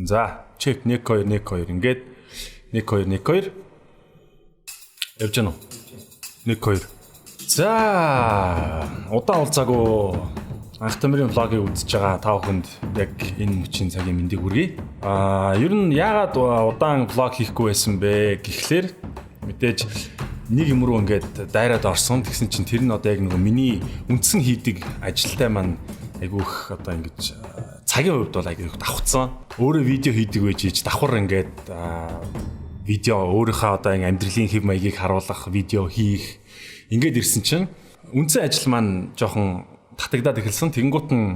За, check 1 2 1 2 ингээд 1 2 1 2 явж гэнэ үү? 1 2. За, удаан уулзаагүй Анх Тамирын vlog ыг үзэж байгаа та бүхэнд яг энэ мөчийн цагийн мэндийг хүргэе. Ер нь яагаад удаан vlog хийхгүй байсан бэ гэхлээр мэдээж нэг юм руу ингээд дайраад орсон. Тэгсэн чинь тэр нь одоо яг нөгөө миний үндсэн хийдэг ажилтай маань айгүйх одоо ингэж цагийн хувьд бол айгүйх давхцсан. Өөрөө видео хийдэг байж ич давхар ингээд видео өөрийнхөө одоо ингэ амьдралын хэв маягийг харуулах видео хийх ингээд ирсэн чинь үндсэн ажил маань жоохон татагдаад эхэлсэн. Тэгэнгүүт нь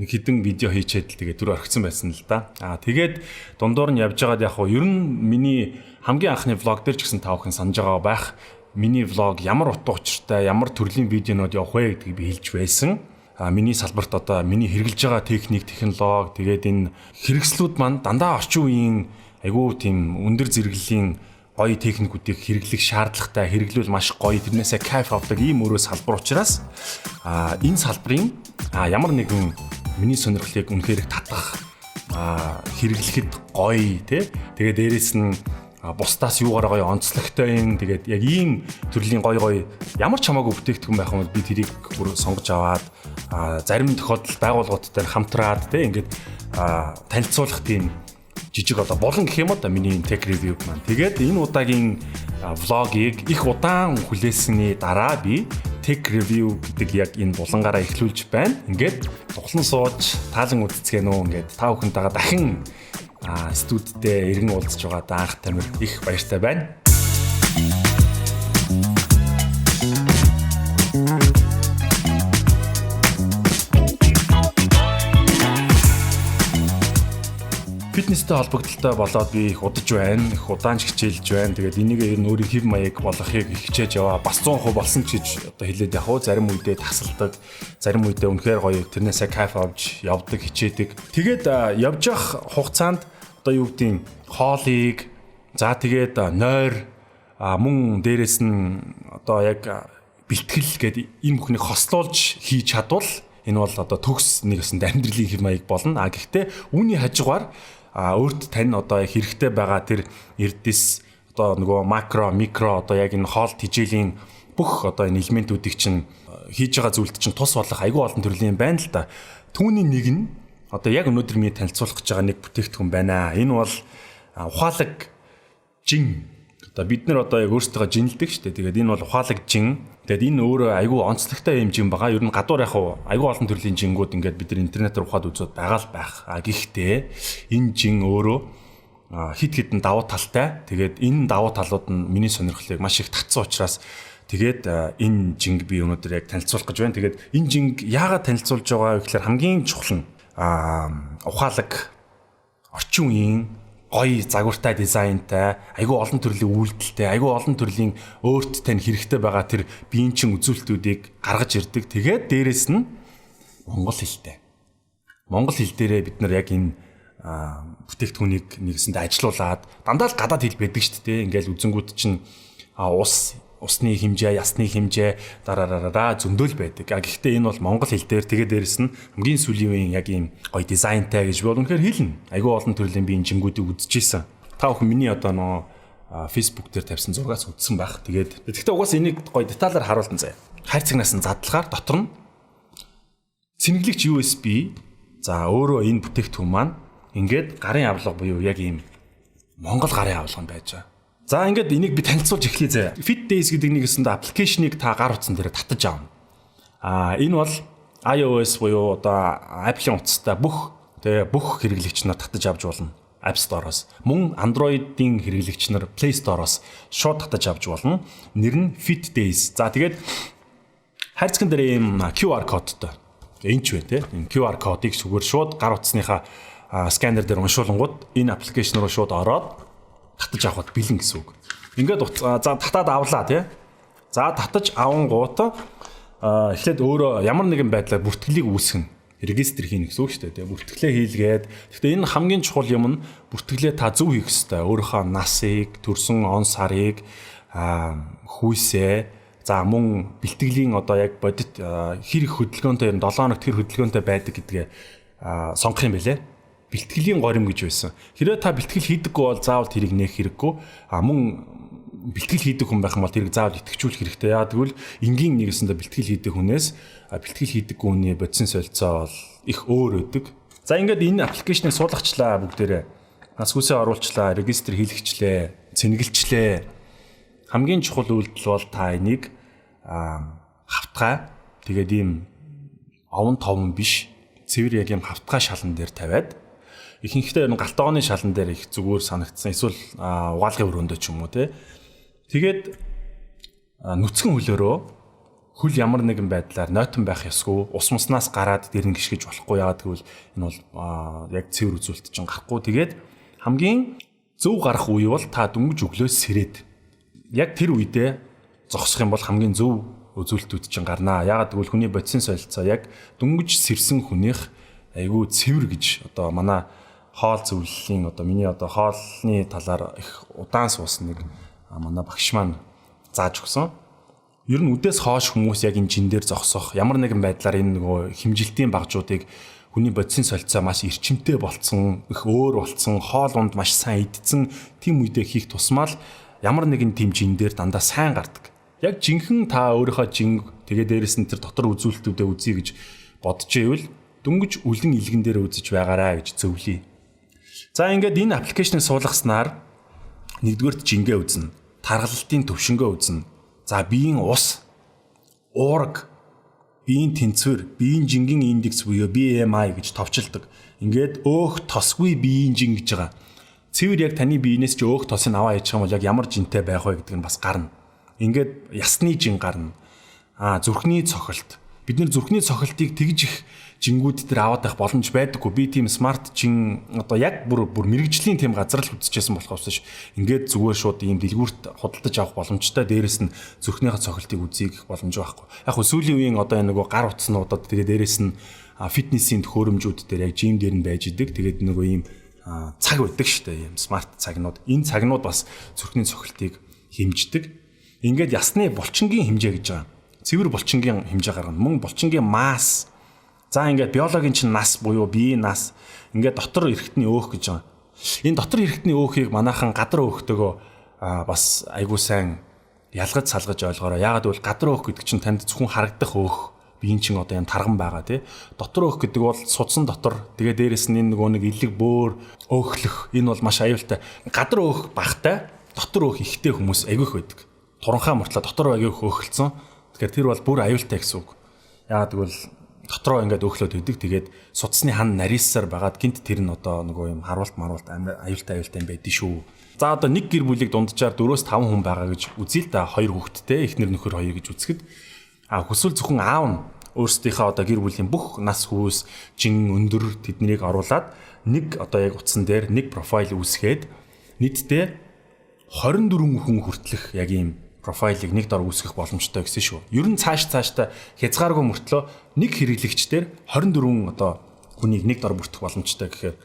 нэг хэдэн видео хийчээд л тэгээд түр орхисон байсан л да. Тэгээд дундуур нь явж байгаад яг хуу ер нь миний хамгийн анхны vlog дээр ч гэсэн та бүхэн санаж байгаа байх. Миний vlog ямар утга учиртай, ямар төрлийн видеонууд явах вэ гэдгийг би хэлж байсан. Миний салбарт одоо миний хэрэглэж байгаа техник, технологи, тэгээд энэ хэрэгслүүд маань дандаа орчин үеийн айгүй тийм өндөр зэрэглэлийн гоё техникүүдийг хэрэглэх шаардлагатай, хэрэглүүл маш гоё, тэрнээсээ кайф авдаг ийм өрөө салбар учраас энэ салбарын ямар нэгэн миний сонирхлыг үнэхээр их татах, хэрэглэхэд гоё тий. Тэгээд дээрэс нь бусдаас юугаар гоё онцлогтой юм. Тэгээд яг ийм төрлийн гоё гоё ямар ч хамаагүй бүтээгдэхүүн байх юм бол би тэрийг бүр сонгож аваад зарим тохиолдолд байгууллагуудтай хамтраад тий ингээд танилцуулах тийм жижиг одоо болон гэх юм уу да миний tech review маань. Тэгээд энэ удаагийн vlog ыг их удаан хүлээсний дараа би tech review гэдэг яг энэ булангаараа эхлүүлж байна. Ингээд тухлан сууж таалан үзцгээнэ үү, ингээд та бүхэнтэйгээ дахин студидтэй иргэн уулзж байгаа Анх Тамир их баяртай байна. Фитнестэй холбогдлолтой болоод би их удаж байна, их удаан ч хичээлж байна. Тэгээд энийг ер нь өөрийн хэв маяг болгохыг их хичээж яваа. Бас 100% болсон ч гэж одоо хэлээд яг уу зарим үедээ тасалдаг, зарим үедээ үнэхээр гоё тэрнээсээ кайф авч явдаг, хичээдэг. Тэгээд явж явах хугацаанд одоо юу гэдгийг хоолыг, за тэгээд нойр, мөн дээрэс нь одоо яг бэлтгэл гэдэг энэ бүхнийг хослуулж хийж чадвал энэ бол одоо төгс нэг өсөнд амьдралын хэв маяг болно. Гэхдээ үүний хажуугаар өөрт тань одоо хэрэгтэй байгаа тэр эрдэс одоо нөгөө макро, микро одоо яг энэ хоол тэжээлийн бүх одоо энэ элементүүдийг чинь хийж байгаа зүйлд чинь тус болох айгүй олон төрлийн юм байна л да. Түүний нэг нь одоо яг өнөөдөр миний танилцуулах гэж байгаа нэг бүтээгдэхүүн байна. Энэ бол ухаалаг жин. Одоо бид нар одоо яг өөрсдөө жинэлдэг шүү дээ. Тэгээд энэ бол ухаалаг жин. Тэгээд энэ өөрөө айгүй онцлогтой юм жин байгаа. Ер нь гадуур яг айгүй олон төрлийн жингүүд ингээд бид нар интернетээр ухаад үзээд байгаа л байх. Гэхдээ энэ жин өөрөө хит хитэн давуу талтай. Тэгээд энэ давуу талууд нь миний сонирхлыг маш их татсан учраас тэгээд энэ жинг би өнөөдөр яг танилцуулах гэж байна. Тэгээд энэ жинг яагаад танилцуулж байгаа вэ гэхээр хамгийн чухал нь ухаалаг орчин үеийн гоё загвартай дизайнтай, айгүй олон төрлийн үйлдэлтэй, айгүй олон төрлийн өөрт тань хэрэгтэй байгаа тэр биеийн чин үзүүлэлтүүдийг гаргаж ирдэг. Тэгээд дээрэс нь монгол хэлтэй. Монгол хэл дээрээ бид нар яг энэ бүтээгдэхүүнийг нэгэсэндээ ажилуулад дандаа л гадаад хэл байдаг шүү дээ. Ингээл үзэнгүүд чинь усны хэмжээ, ясны хэмжээ дараараараа зөндөөл байдаг. Гэхдээ энэ бол монгол хэл дээр тэгээ дээрэс нь хамгийн сүүлийн үеийн яг ийм гоё дизайнтай гэж би бол үнэхээр хэлнэ. Айгүй олон төрлийн би энэ жингүүдийг үзчихсэн. Та бүхэн миний одоо нөө Facebook дээр тавьсан зургаас үзсэн байх. Тэгээд гэхдээ угаасаа энийг гоё деталаар харуулсан заяа. Хайрцагнаас нь задлахаар дотор нь цэнэглэгч USB, за өөрөө энэ бүтээгдэхүүн маань ингээд гарын авлага буюу яг ийм монгол гарын авлага нь байж байгаа. За ингээд энийг би танилцуулж эхлэе заяа. Fit Days гэдэг нэг өсөндөө application ыг та гар утсан дээр татаж авна. Энэ бол iOS буюу одоо Apple-ийн утастай бүх тэгээ бүх хэрэглэгч нар татаж авч болно. App Store-оос. Мөн Android-ийн хэрэглэгч нар Play Store-оос шууд татаж авч болно. Нэр нь Fit Days. За тэгээд хайрцаган дээр ийм QR кодтой. Энэ ч вэ те. Энэ QR кодыг зүгээр шууд гар утасныхаа сканер дээр уншуулангууд энэ application руу шууд ороод татаж авахд бэлэн гэсэн үг. Ингээд за татаад авлаа тий. За татаж авангууд эхлээд өөрөө ямар нэгэн байдлаар бүртгэлийг үүсгэн register хийнэ гэсэн үг шүү дээ. Бүртгэлээ хийлгээд. Гэхдээ энэ хамгийн чухал юм нь бүртгэлээ та зөв хийх ёстой. Өөрийнхөө насыг, төрсөн он сарыг, хүйсээ, за мөн бэлтгэлийн одоо яг бодит хэр их хөдөлгөөнтэй, ер нь 7 хоногт хэр хөдөлгөөнтэй байдаг гэдгээ сонгох юм бэлээ. Бэлтгэлийн горим гэж байсан. Хэрвээ та бэлтгэл хийдэггүй бол заавал тэрийг нээх хэрэггүй. А мөн бэлтгэл хийдэг хүн байх юм бол тэрийг заавал идэвхжүүлэх хэрэгтэй. Яа гэвэл энгийн нэгэсэндээ бэлтгэл хийдэг хүнээс бэлтгэл хийдэггүй хүний бодисын солилцоо бол их өөр өгдөг. За ингээд энэ application ыг суулгачлаа бүгдээрээ. Нас хүйсээ оруулчлаа, register хийлгэчлээ, цэнгэлчлээ. Хамгийн чухал үйлдэл бол та энийг хавтгай, тэгээд ийм овон товон биш, цэвэр яг юм хавтгай шалан дээр тавиад, ихэнхдээ ер нь гал тогооны шалан дээр их зүгээр санагдсан. Эсвэл угаалгын өрөөндөө ч юм уу те. Тэгээд нүцгэн хөлөөрөө, хөл ямар нэгэн байдлаар нойтон байх ёсгүй, ус муснаас гараад дэрэн гიშгэж болохгүй. Яагаад гэвэл энэ бол яг цэвэр үзүүлэлт чинь гарахгүй. Тэгээд хамгийн зөв гарах үе бол та дөнгөж өглөө сэрээд яг тэр үедээ зогсох юм бол хамгийн зөв үзүүлэлтүүд чинь гарнаа. Яагаад гэвэл хүний бодисын солилцоо яг дөнгөж сэрсэн хүнийх айгүй цэвэр гэж одоо манай хоол зөвлөлийн, одоо миний одоо хоолны талаар их удаан суусан нэг манай багш маань зааж өгсөн. Ер нь үдээс хойш хүмүүс яг энэ жин дээр зогсох, ямар нэгэн байдлаар энэ нөгөө хэмжилтийн багжуудыг, хүний бодисын солилцоо маш эрчимтэй болцсон, их өөр болцсон, хоол унд маш сайн идсэн тийм үедээ хийх тусмаа л ямар нэгэн тийм жин дээр дандаа сайн гардаг. Яг жинхэнэ та өөрийнхөө жин, тэгээ дээрэс нь тэр дотор үзүүлэлтүүдээ үзье гэж бодож ивэл дөнгөж үлэн илгэн дээр үзэж байгаарай гэж зөвлөе. За ингээд энэ application ыг суулгаснаар нэгдүгээрт жингээ үзнэ. Таргалалтын төвшөнгөө үзнэ. За биеийн ус, уураг, биеийн тэнцвэр, биеийн жингийн индекс буюу BMI гэж товчилдог. Ингээд өөх тосгүй биеийн жин гэж байгаа. Цэвэр яг таны биенээс чи өөх тосыг аваа ячих юм бол яг ямар жинтэй байх вэ гэдэг нь бас гарна. Ингээд ясны жин гарна. Зүрхний цохилт. Бид нэр зүрхний цохилтыг тэгж их жингүүд дээр аваад байх боломж байдаггүй. Би тийм смарт жин одоо яг бүр бүр мэрэгжлийн тийм газар л үзчихсэн болохоос ш. Ингээд зүгээр шууд ийм дэлгүүрт худалдаж авах боломжтой. Дээрэс нь зүрхнийхээ цохилтыг үзье гэх боломж байхгүй. Яг хөө сүүлийн үеийн одоо энэ нөгөө гар утаснуудад, тэгээ дээрэс нь фитнесийн төхөөрөмжүүд дээр яг gym дээр нь байж идэг. Тэгээд нөгөө ийм цаг байдаг шүү дээ. Ийм смарт цагнууд. Энэ цагнууд бас зүрхний цохилтыг хэмждэг. Ингээд ясны булчингийн хэмжээ гэж байгаа. Цэвэр булчингийн хэмжээ гаргана. Мөн булчингийн масс. За ингээд биологийн чинь нас буюу биеийн нас, ингээд дотор эрхтний өөх гэж байгаа. Энэ дотор эрхтний өөхийг манайхан гадар өөхтэйгөө бас айгуу сайн ялгаж салгаж ойлгоорой. Яагаад гэвэл гадар өөх гэдэг чинь танд зөвхөн харагдах өөх, биеийн чинь одоо юм тарган байгаа тий. Дотор өөх гэдэг бол судсан дотор, тэгээ дээрэс нь энэ нөгөө нэг элэг бөөр өөхлөх, энэ бол маш аюултай. Гадар өөх багтай, дотор өөх ихтэй хүмүүс айгүйх байдаг. Туранхай мөртлөө дотор айгүйх өөхөлцөн. Тэгэхээр тэр бол бүр аюултай гэсэн үг. Яагаад гэвэл дотроо ингээд өөхлөд өгдөг. Тэгээд судасны хан нарийсаар байгаад гинт тэр нь одоо нөгөө юм харуулт маруулт аюултай аюултай юм байдэн шүү. За одоо нэг гэр бүлийг дунджаар 4-5 хүн байгаа гэж үзье л да. Хоёр хүүхэдтэй, эхнэр нөхөр хоёр гэж үзэхэд, хүсвэл зөвхөн аав нь өөрсдийнхөө одоо гэр бүлийн бүх нас хүүс, жин өндөр тэднийг оруулаад нэг одоо яг утсан дээр нэг профайл үүсгээд нийтдээ 24 хүн хүртэлх яг ийм профайлыг нэг дор үүсгэх боломжтой гэсэн шүү. Ер нь цааш цааштай хязгааргүй мөртлөө нэг хэрэглэгчдэр 24 одоо хүнийг нэг дор бүртгэх боломжтой гэхээр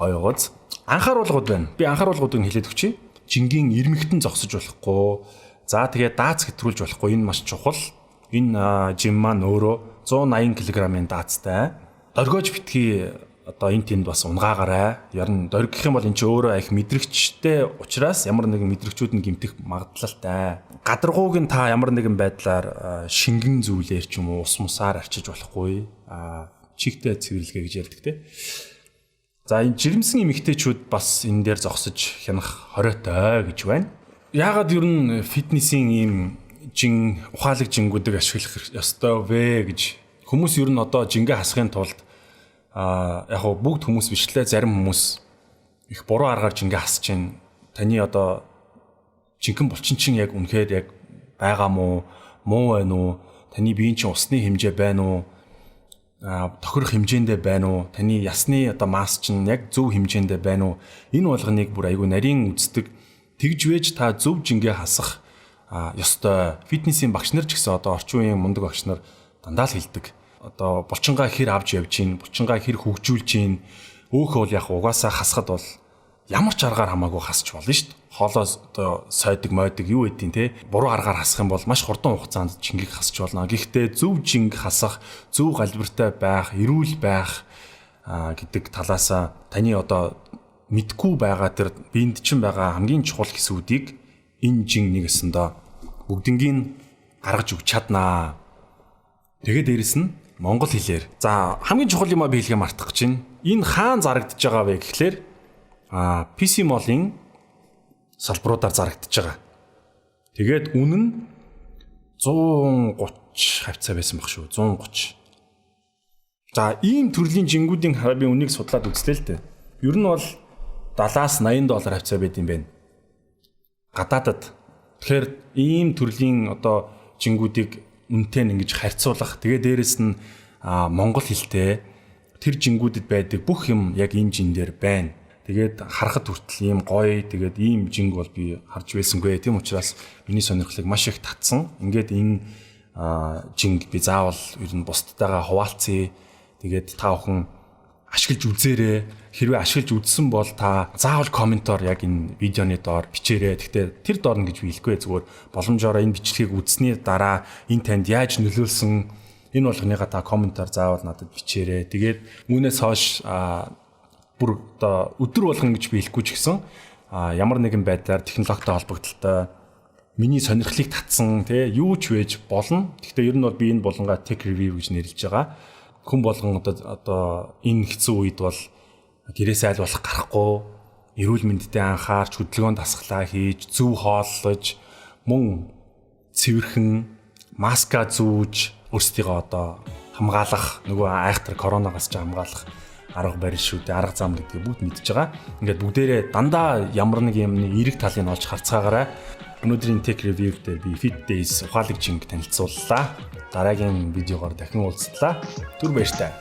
ойгооз. Анхааруулгууд байна. Би анхааруулгуудыг хэлээд өгчье. Жингийн ирмэгтэн зогсож болохгүй. За тэгээ дац хэтрүүлж болохгүй. Энэ маш чухал. Энэ жим маань өөрөө 180 кг-ын даацтай. Доргиож битгий одоо энэ тэнд бас унгаагаарай. Ер нь дориг гэх юм бол эн чинь өөрөө их мэдрэгчтэй учраас ямар нэгэн мэдрэгчүүд нь гэмтэх магадлалтай. Гадаргууг нь та ямар нэгэн байдлаар шингэн зүйлээр ч юм уу ус мусаар арчиж болохгүй. Чигтэй цэвэрлэгээ гэж ярьдаг те. За энэ жирэмсэн эмэгтэйчүүд бас энэ дээр зогсож хянах хориотой гэж байна. Яагаад ер нь фитнесийн ийм жин, ухаалаг жингүүдийг ашиглах ёстой вэ гэж хүмүүс ер нь одоо жингээ хасахын тулд, яг хөө бүгд хүмүүс биш лээ, зарим хүмүүс их буруу аргаар жингээ хасаж байна. Таны одоо жинхэнэ булчин чинь яг үнэхээр яг байгаа мó, муу байна уу? Таны биеийн чинь усны хэмжээ байна уу? Тохирох хэмжээндээ байна уу? Таны ясны одоо масс чинь яг зөв хэмжээндээ байна уу? Энэ болгоныг бүр айгүй нарийн үздэг. Тэгж вэж та зөв жингээ хасах ёстой. Фитнесийн багш нар ч гэсэн одоо орчин үеийн мундаг багш нар дандаа л хэлдэг. Одоо булчингаа хэр авч явж гин, булчингаа хэр хөгжүүлж гин, өөх бол яг угаасаа хасахад бол ямар ч аргаар хамаагүй хасч болно шүү дээ. Хоолоо одоо сойдог, мойдог юу гэдیں те. Буруу аргаар хасах юм бол маш хурдан хугацаанд жингийг хасч болно. Гэхдээ зөв жинг хасах, зөв галбиртай байх, эрүүл байх, гэдэг талаасаа таны одоо мэдгүй байгаа тэр биед чинь байгаа хамгийн чухал хэсгүүдийг энэ жин нэг өсөндөө бүгднийг гаргаж өгч чаднаа. Тэгээд дээрэс нь монгол хэлээр. За, хамгийн чухал юм а би хэлгээ мартах гэж байна. Энэ хаан зарагдаж байгаа вэ гэхлээр PC Mall-ын салбаруудаар зарагдаж байгаа. Тэгээд үнэ нь 130 хавцаа байсан баг шүү. 130. За, ийм төрлийн жингүүдийн хараа би үнийг судлаад үзлээ л дээ. Ер нь бол 70-аас 80 доллар хавцаа байд юм байна. Гадаадад. Тэгэхээр ийм төрлийн одоо жингүүдийг үнэтэй нь ингэж харьцуулах. Тэгээ дээрэс нь монгол хэлтэй тэр жингүүдэд байдаг бүх юм яг энэ жин дээр байна. Тэгээд харахад хүртэл ийм гоё, тэгээд ийм жинг бол би харж байсангүй. Тийм учраас миний сонирхлыг маш их татсан. Ингээд энэ жинг би заавал ер нь бусдтайгаа хуваалцъя. Тэгээд та бүхэн ашиглаж үзээрэй. Хэрвээ ашиглаж үзсэн бол та заавал comment оор яг энэ видеоны доор бичээрэй. Гэхдээ тэр доор нь гэж би хэлэхгүй, зүгээр боломжоор энэ бичлэгийг үзсний дараа энэ танд яаж нөлөөлсөн, энэ болгоныгаа та comment оор заавал надад бичээрэй. Тэгээд үүнээс хойш бүр одоо өдөр болгон гэж би хэлэхгүй ч гэсэн ямар нэгэн байдлаар технологитой холбогдлолтой миний сонирхлыг татсан тий юу ч байж болно. Гэхдээ ер нь бол би энэ булангаа tech review гэж нэрлэж байгаа. Хүн болгон одоо энэ хэцүү үед бол гэрээсээ аль болох гарахгүй, эрүүл мэндэд анхаарч, хөдөлгөөн дасгалаа хийж, зөв хооллож, мөн цэвэрхэн маска зүүж өөрсдийгөө одоо хамгаалах, нөгөө айхтар коронавигоос ч хамгаалах арга барил шүү дээ. Арга зам гэдгийг бүгд мэдж байгаа. Ингээд бүгдээрээ дандаа ямар нэг юмны эерэг талыг олж харцгаагаарай. Өнөөдрийн tech review дээр би Fit Days ухаалаг жинг танилцууллаа. Дараагийн видеогоор дахин уулзлаа. Түр баяртай.